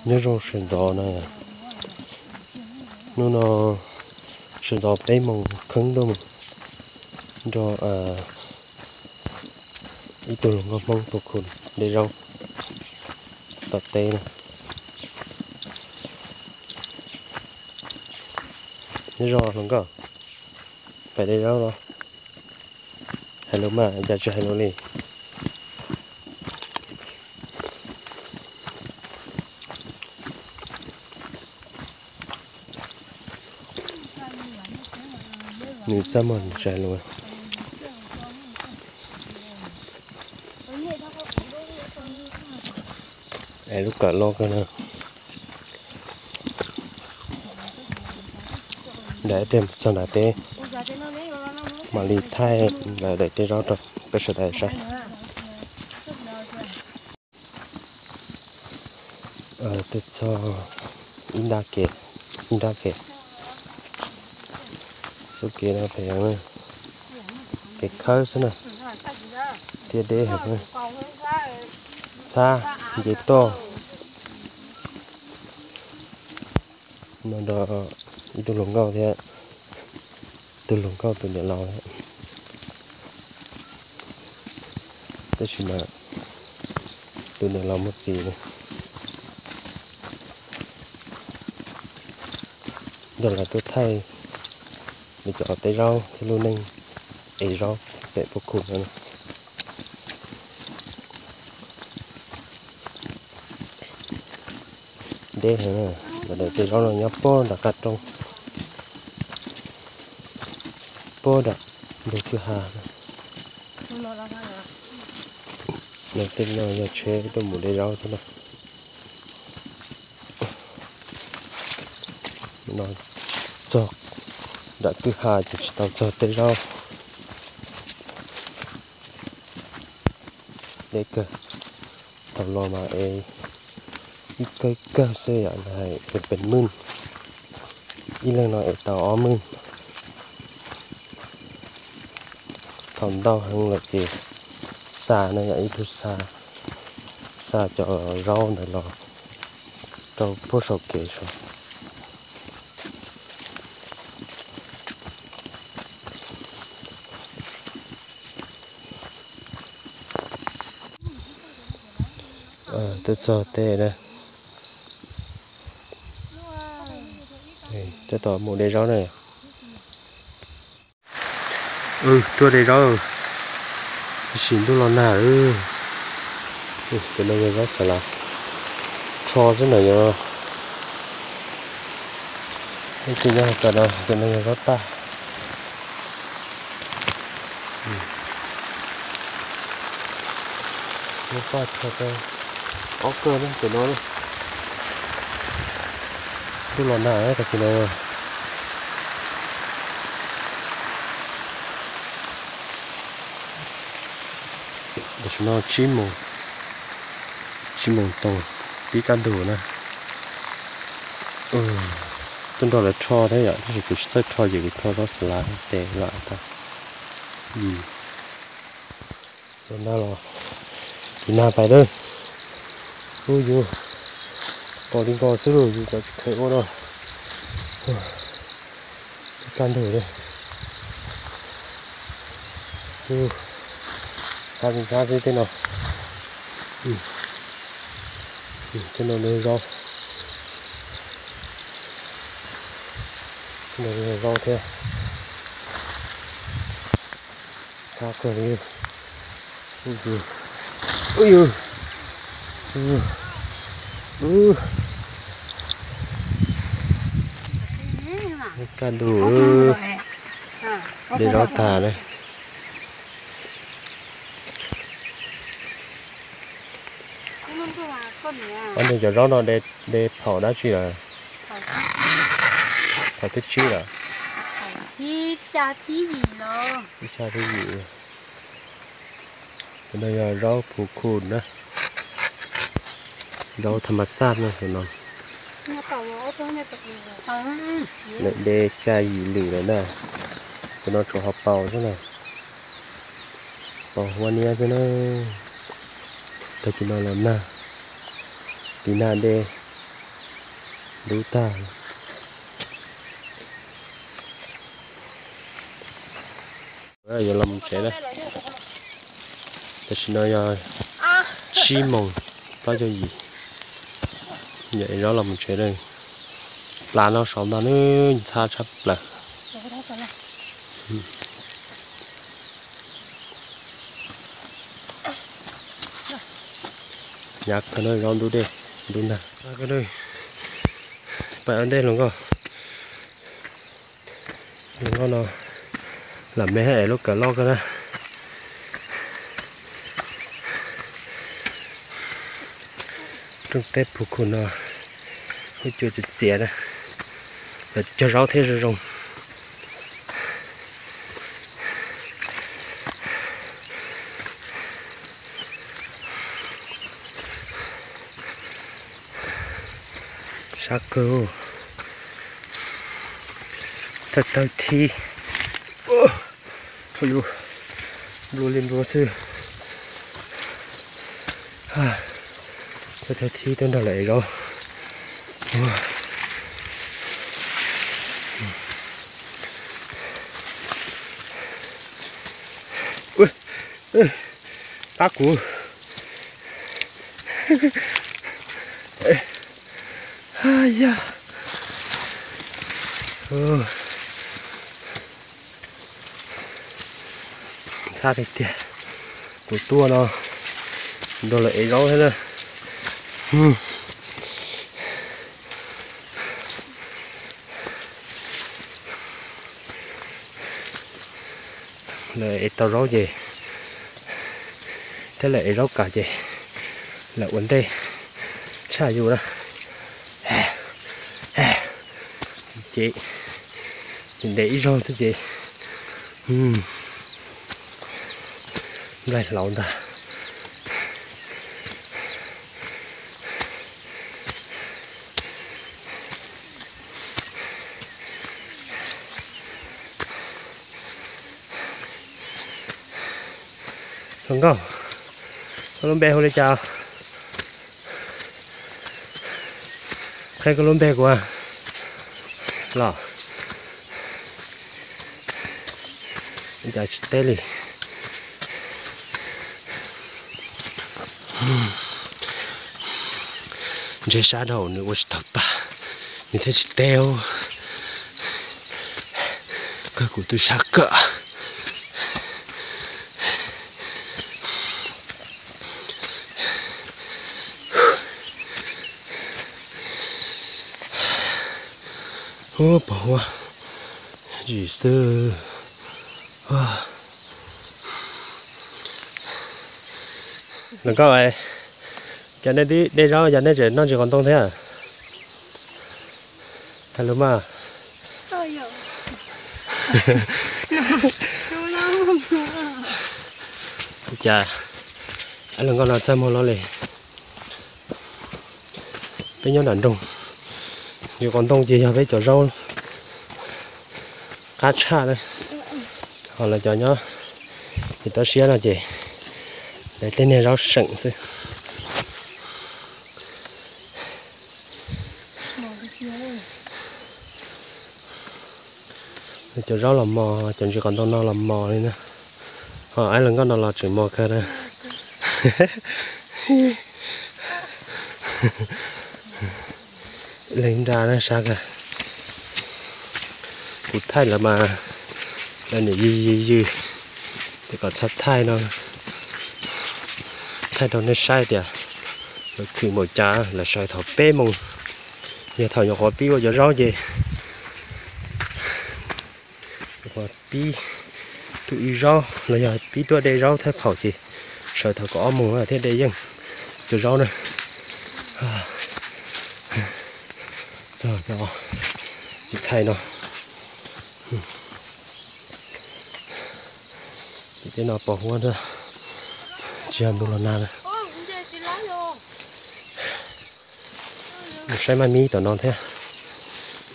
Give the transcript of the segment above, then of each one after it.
Nyob zoo sawv ntxov na, hnub no sawv ntxov peb moos kheeb tuaj mus nrog ib tug hluas nkauj Hmoob tus khu de zaub tom teb na. Nyob zoo hluas nkauj, pais de zaub los? Hais lus mas cas tsis hais lus li. Nws txaj muag nws tsis hais lus. Es lub kawm loj kawg na. Nram ib pliag mus txog nram teb mam li thaij lawv daim teb zaub rau peb sawv daws saib. Twb txog ib nrab kev, ib nrab kev, txoj kev no phem, kev khawb xwb na, thiab deb heev. Txhab nce toj no nrog ib tug hluas nkauj thiab, tus hluas nkauj tus niam laus thiab. Tab sis mas tus niam laus muaj txiv lawm. Nrog lawv tuaj thaij nws cov teb zaub thiab lub neej ev zaub pem Pub Khum no. Deb heev, daim teb zaub no nyob puag nram qab roob, puag nram ntug kwj ha. Tej no yog tsheb tuaj mus de zaub xwb na. No txog nram kwj ha ces tsis tau txog teb zaub. Deb kawg, thaum los mas es ib kawg ib kawg xwb yom, hais es pes mwj, ib leeg no es tau ob mwj. Thaum ntau heev lawm ces xa no yom, ib tug xa, xa cov zaub ntawd los rau puag saum kev saud. Twb txog teb na. Tab tom mus de zaub na. Tuaj de zaub, tab sis ntuj los nag. Cov no yog zaub xas lav, rho xwb na yog. Ib tug nyob hauv no, cov no yog zaub taj. Zaub taj rho tau ob kawg na cov no. Ntuj los nag tag kis no. Tam sim no tsib moos, tsib moos tau, pib kaj ntug na. Tuaj nrog lawv rho thiab yom, tab sis kuv tsis txawj rho ces kuv rho zaub xas lav tes lam tau. Los nag los, tus nag pais lawm. Ub yus, pom li nkaus xwb lauj, yus cov tsis kheev ua no. Kaj ntug li. Ntxhab ntxhab xwb tej no. Tej no zaub, tej no zaub thiab. Ntxhab kawg li. Ub yus, ub, kaj ntug, de zaub tag na. Ob niag cov zaub no de phaum dab tsi lawm? Phaum thib tsib lawm. Ib xya thib yim. Tus no yog zaub phuv khu na, zaub tham mas xaj na tus no. Lawv de xya yim lwm lawm na, tus no tsuas ho paus xwb na, paus huab niab xwb na. Tag kis no los nag, tiv nag de, Ntub tag. Yuav los mus tsev na. Tam sim no yog tsib moos plaub caug yim. Yog ev zaub los mus tsev lawm. Plas no saud ntag, nws ntxhab tshaj plaws. Hnyav kawg na, zaub ntub dej ntub nag. Pais ua ntej hluas nkauj. Hluas nkauj no lam me es lub kawm loj kawg na. Rooj teb puv khu no, huab cua txias txias na, cog zaub thiab zoo zoo. Sab kawg. Thawj thawj thib. Nplua li nplua xwb. Thawj thawj thib tuaj nrog lawv ev zaub. Pab kuv. Yog. Ntxhab tiag tiag. Kuv tuaj no nrog lawv ev zaub thiab na. Lawv ev tau zaub ces, thiab lawv ev zaub kam ces lawv ua ntej tshaj yus na. Ces ntev ib zaug xwb ces nplaig hlauv ntag. Hluas nkauj, koj lub npe hu li cas? Qhia koj lub npe kuv los. Cas tsis teb li. Ntshe sab dhau nws ua tsis tau pa, nws thiaj tsis teb. Kawg kuv twb sab kawg. Ub, pos huab zim xwb. Los nkauj, cas nej twb de zaub cas nej tseem noj ntsis qos ntoo thiab? Hais lus mas. Cas hluas nkauj no txaj muag luaj li. Peb nyob nram nroog, ntsis qos ntoo ces yog peb cov zaub qab tshaj na. Ho lawv cov nyob toj siab no ces lawv tej niag zaub seem xwb. Cov zaub los mos, cov ntsis qos ntoo no los mos li na. Ho ib hluas nkauj no los tseem mos kawg na. Leej nra na, sab kawg. Kuv thaij lawv mas lawv niam yws yws yws, ces kom txhob thaij no. Thaij rau nej saib tias lawv khwv npaum cas. Lawv sawv thaum peb moos, yog thaum nyuam qhuav pib ua cov zaub ces nyuam qhuav pib tuaj ib zaub los yog pib tuaj de zaub thawj thaum ces sawv thaum kaum ob moos thiaj de yeej cov zaub na. Txog cov txiv thaij no, ces tej no pos huab ntag, tsis yog ntug los nag na. Mus saib maj mib tom no thiab,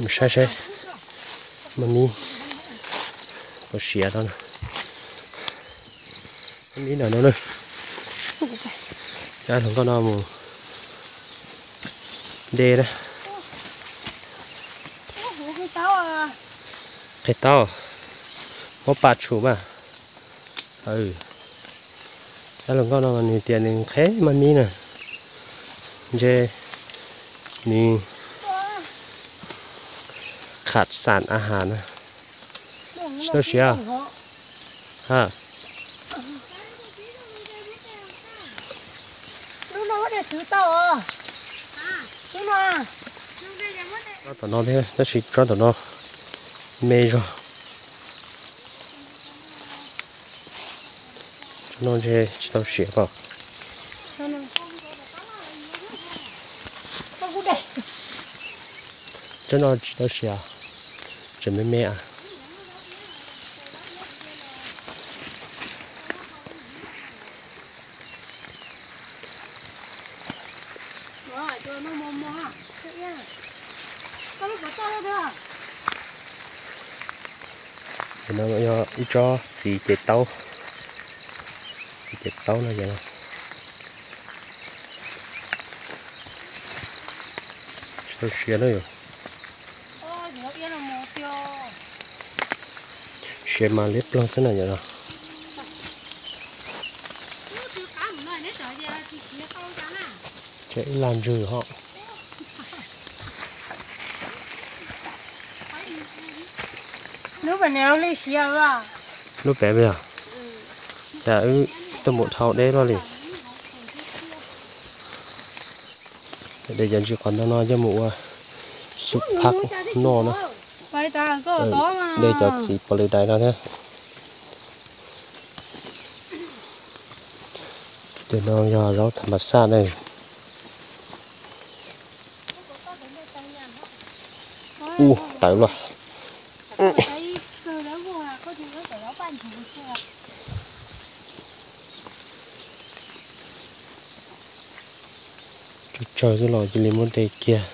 mus saib saib maj mib puas siav no. Maj mib ntawm no na, cab hluas nkauj no mus de na. Tau, muab pa tshum mas. Dab laug nkauj no nws tias nws qheb maj mib na, ntshe nws kham xam a has na, tsis tau siav. Ha, tsob tom no thiab tab sis tsob tom no me zog. Tsob no ntshe tsis tau siav pom. Tsob no tsis tau siav, tseem me me a. No yog ib tsob txiv ces taub, txiv ces taub no yog tsis tau siav na yom. Siav mas liab ploog xwb na yom no. Ces ib lag ntswg ho. Lub pem li siav, lub pem yog, cas wb tuaj mus dhau deb luaj li. De cov ntsis qhov ntau no coj mus ua soup phaj noj na. De cov txiv pos lwm dais no thiab. Tus no yog zaub tham mas xaj na. Ub, tawv luaj. Tsawg tsawg xwb los cia li muab de kiag.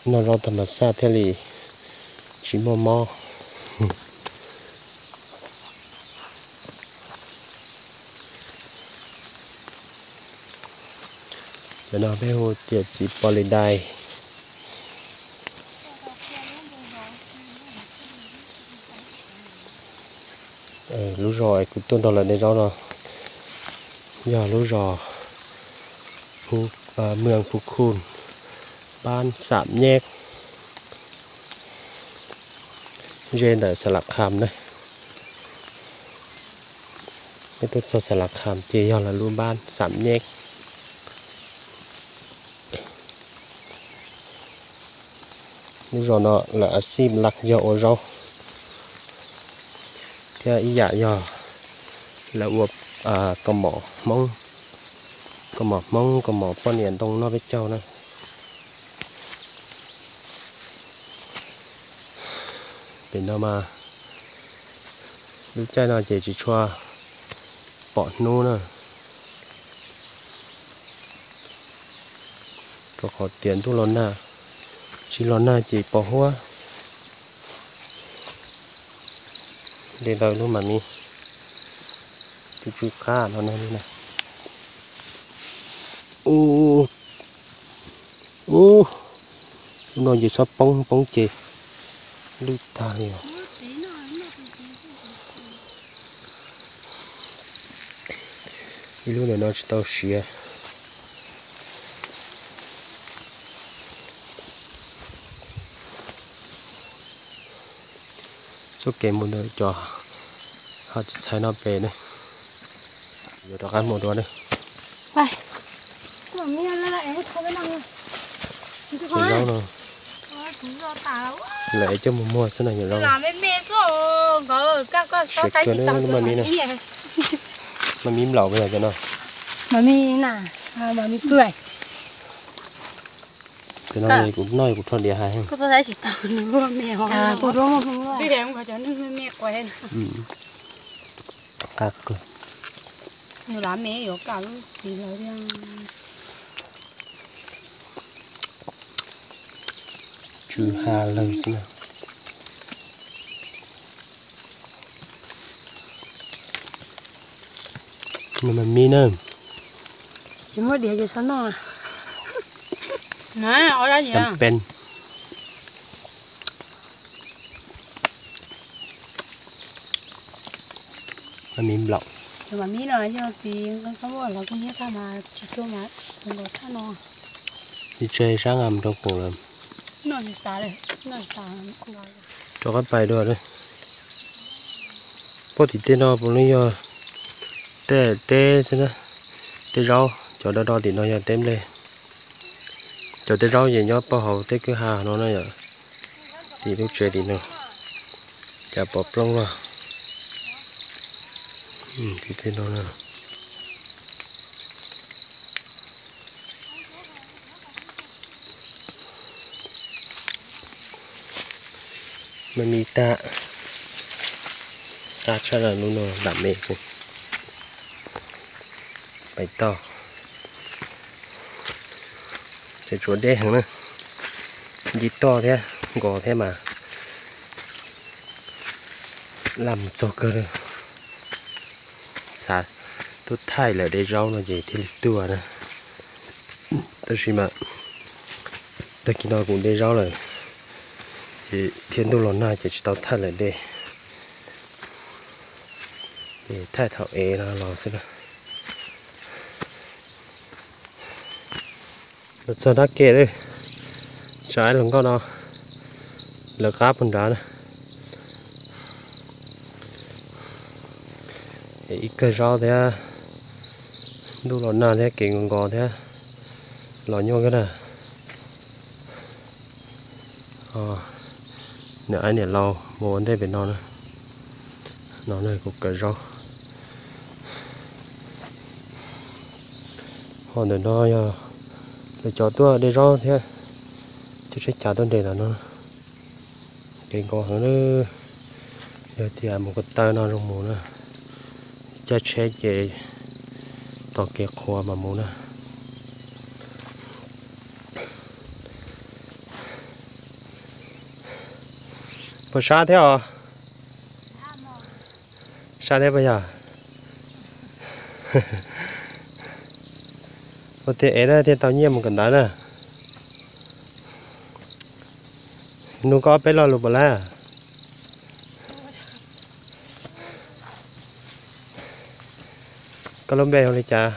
Noj zaub tham mas xaj thiaj li tsis muaj mob. Cov no peb hu tias txiv pos lwm dais. Lub zos es kuv tuaj nrog lawv de zaub no yog lub zos Mws Phu Khun, pab Xam Nyeb, ze ntawm Xas Las Kham na. Peb tuaj txog Xas Las Kham ces yog lawv lub pab Xam Nyeb. Lub zos no lawv a xij laj yog ua zaub thiab ib yam yog lawv ua kaus mom Hmoob, kaus mom Hmoob, kaus mom poj niam ntoo noj peb caug na. Pem no mas lub caij no ces tsis tshua pom hnub na, rau qhov tias ntuj los nag, tsis los nag ces pos huab. De ntawm lub mas mi, tsw tsw qab no na. Ub, ub, lub no ces txhob poob, poob ces lwj tag li. Ib lub ntawm no tsis tau siav. Txoj kev mus ntawm cov hav txiv txhais no pem ne, yuav rov qab mus dua ne. Zaub no lawv coj mus muag xwb na yom. Siav kawg na, mas mi na, mas mi nplaum yog cov no. Cov no kuv noj kuv rho diav hais. Qab kawg. Tsw ha lawg xwb na. Mas mi na. Tsis muaj diav ces txhob noj. Tam pem. Maj mib nplaum. Ib tse sab nqa mus rau koom lawm. Rov qab pais dua. Puag tim tej no puav leej yog tej teb xwb na. Teb zaub, cov do do tim no yog teb nplej. Cov teb zaub ces nyob puag hauv tej kwj ha no na yom. Tim lub tsev tim no, cas pom plooj loj. Tim tej no na. Maj mib tag, qab tshaj lub no dam me xwb. Pais toj, tseem tshuav deb heev na. Nce toj thiab nkos thiab mas laj mus txog kawg li. Xav tuaj thaij lawm de zaub no ces thiaj li tuaj na. Tab sis mas tag kis no kuv de zaub lawm, ces thiab ntuj los nag ces tsis tau thaij lawm de. Ces thaij thaum ev no los xwb na. Los txog nrab ke lawm, tsam ib hluas nkauj no lawv qab puag nrad na. Ib kawg zaub thiab, ntuj los nag thiab kev nkos nkos thiab, los nyuaj kawg na. Niam aib niam laus mus ua ntej pem no na. No na kuv kawm zaub. Ho ntawm no yog lawv cov tuaj de zaub thiab, cov tsheb chaw tuaj nres ntawm no. Kev nkos heev na, yog tias mus ko taw no zoo mus na, caij tsheb ces tos kev qhuav mas mus na. Puas sab thiab os? Sab thiab puas yog? Ua tiag ev na thiaj tau nyiaj mus kawm ntawv na. Nug koj ob peb lo lus puas laib? Koj lub npe hu li cas?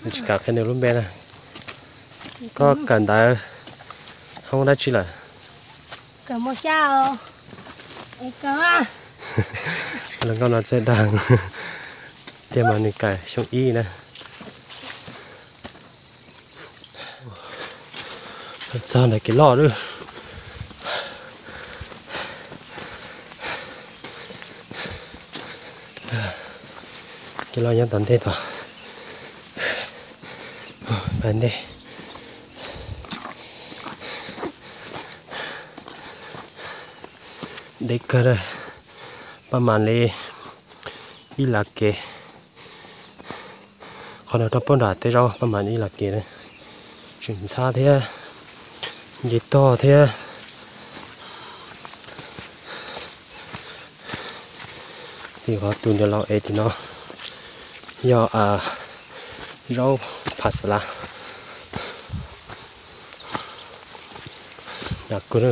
Tsis kam qhia nws lub npe na. Koj kawm ntawv hoob dab tsi lawm? Hluas nkauj no txawj dag tiag mas nws kawm xyoo ib na. Txog ntawm kev loj lawm. Kev loj nyob tom ntej tod. Pais ntej. Deb kawg, paj mam li ib las kev. Qhov no rau puag nram tej zaub paj mam li ib las kev na. Tseem ntxhab thiab, nce toj thiab. Tim qhov tus niam laus ev tim no yog zaub phav xa lav. Yam kuv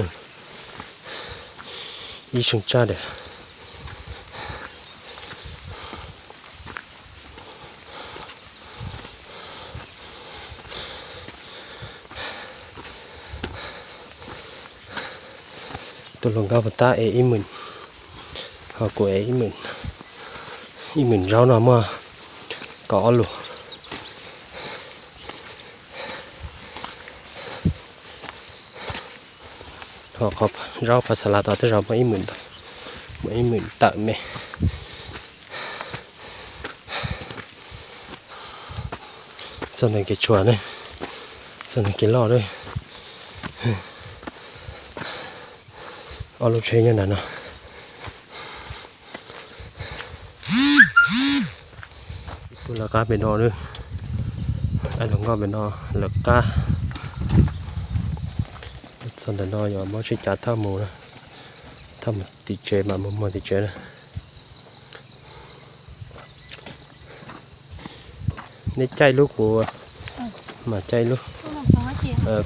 ib xyoo tsaj dam. Tus hluas nkauj puas tab ev ib hmos, ho kuv ev ib hmos. Ib hmos zaub no muaj kaum ob lus. Ho qhov zaub phav xa lav tod tej zaum muaj ib hmos, muaj ib hmos tawm me. Txog ntawm kev tshuam ne, txog ntawm kev loj ne. Ob lub tsheb nyob nram no. Ib tug lawv qab pem no, ib hluas nkauj pem no lawv qab. Txog ntawm no yuav muab tsheb cav thauj mus, thauj mus tim tsev mam mus muag tim tsev na. Neb caij lub kuv mam caij lub.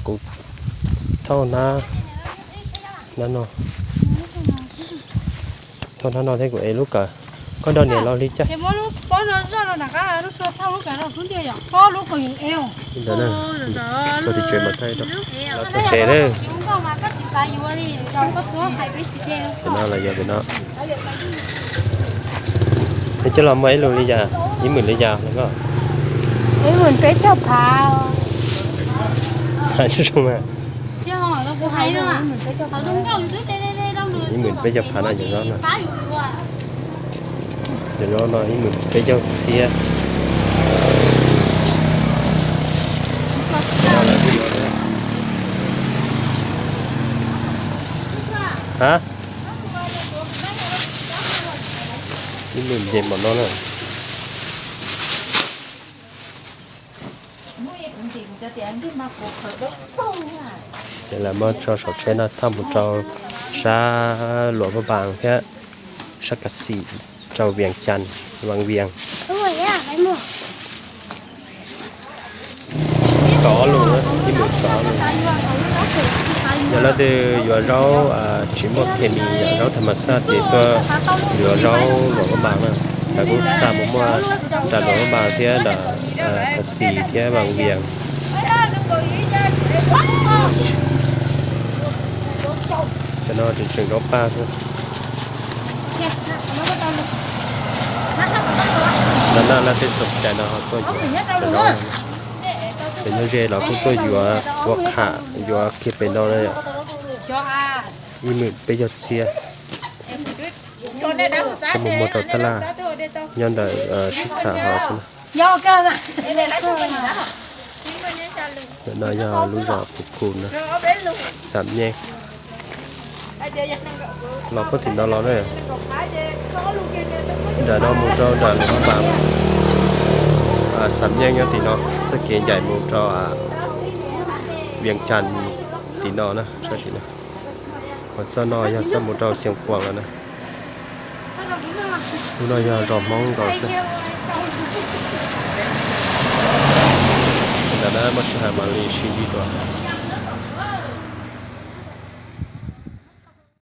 Kuv thauj hnab no, thauj hnab no thiab kuv ev lub kawm. Koj nrog niam los li cas? Ntawd txog tim tsev mas thaij rau. Los txog tsev lawm. Tim no los yog tim no. Peb coj los muag ib lus li cas, ib hmos li cas los koj? Ib hmos peb caug phav. Hais tsis zoo mas. Ib hmos peb caug phav no yog no. Yog no no ib hmos peb caug txhiab. Ha? Ib hmos nce npaum no na. Ces lawv muab tso saum tsheb no thauj mus rau sab Luam Paj Npas thiab sab Kas Xim rau Vias Cas, Vas Vias. Tau ob lus, ib hmos tau ob lus. Yog leej twg yuav zaub tsis muaj khes mis, yog zaub tham mas xaj ces tuaj yuav zaub Luam Paj Npas na. Lawv kuj xa mus muag nram Luam Paj Npas thiab nram Kas Xim thiab Vas Vias. Cov no tseem tseem zaub paj xwb. Ntawm no leej twg xav cais no ho tuaj yuav. Cov nyob ze los kuj tuaj yuav, ua qham yuav kiag pem no na yom. Ib hmos peb caug txhiab. Coj mus muag rau tab laj nyob ntawm sib tham hauv xwb na. Ntawm no yog lub zos Phu Khu na, Xam Nyej. Los puag tim no los na. Nram no mus rau nram Luam Paj Npas, Xam Nyej nyob tim no, txoj kev ncaim mus rau Vias Cas tim no na, sab tim no. Ho txoj no yog txoj mus rau Xiav Khuam lawm na. Lub no yog zos Hmoob nkaus xwb. Ntawm no muaj sij hawm mam li sib ntsib dua.